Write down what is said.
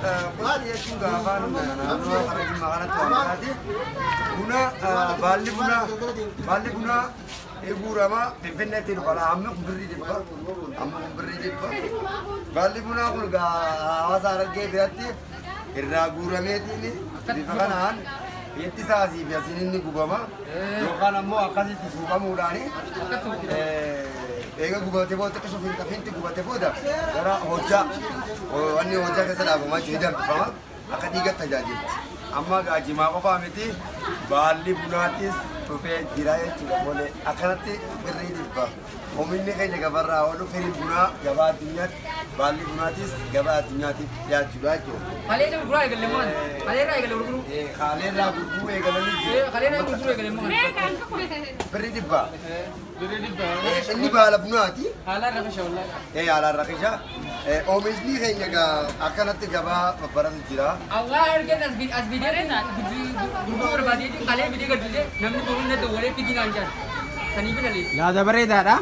Qulxii jechuun afaan naannoo hara Jimmaa kanatti waan biraati. Buna baalli bunaa baalli bunaa guurama Finfinneetti dhufa. Amma kun birrii 100. Amma kun birrii 100. Baalli bunaa kun hawaasa Harargee biratti irraa guurameetiin bifa kanaan itti isaasii fi asiin inni gubama yookaan ammoo akkasitti suuqamuudhaani eega gubatee booda xiqqisuu finti gubatee booda gara hojjaa wanni hojjaa keessa dhaabamaa jiru danfifama akka dhiigatti tajaajilti. Amma jimaa qofaa miti, baalli bunaatis dhufee jira jechuudha. Malee akkanatti birrii 100. Oomishni keenya gabarraa oolu firiin bunaa gabaa addunyaatti, baalli bunaatis gabaa addunyaatiif dhiyaachuudha jechuudha. Kalee gurguraa eegalle maan? Kalee irraa eegalle gurguruu. Kaalee irraa gurguruu eegalanii jiru. Kalee irraa gurguruu eegalle maan? Birrii 100. Inni baala bunaati. Haalaan rakasha wallaahi. Haalaan rakisha. Oomishni keenya akkanatti gabaa babbaratu jira. Awwaa ergeen as bidee gurguruu barbaadeetiin kalee bidee galchise, namni boruun na dawwalee fidinaan jaan. Saniif ilalee. Yaada bareedaadha.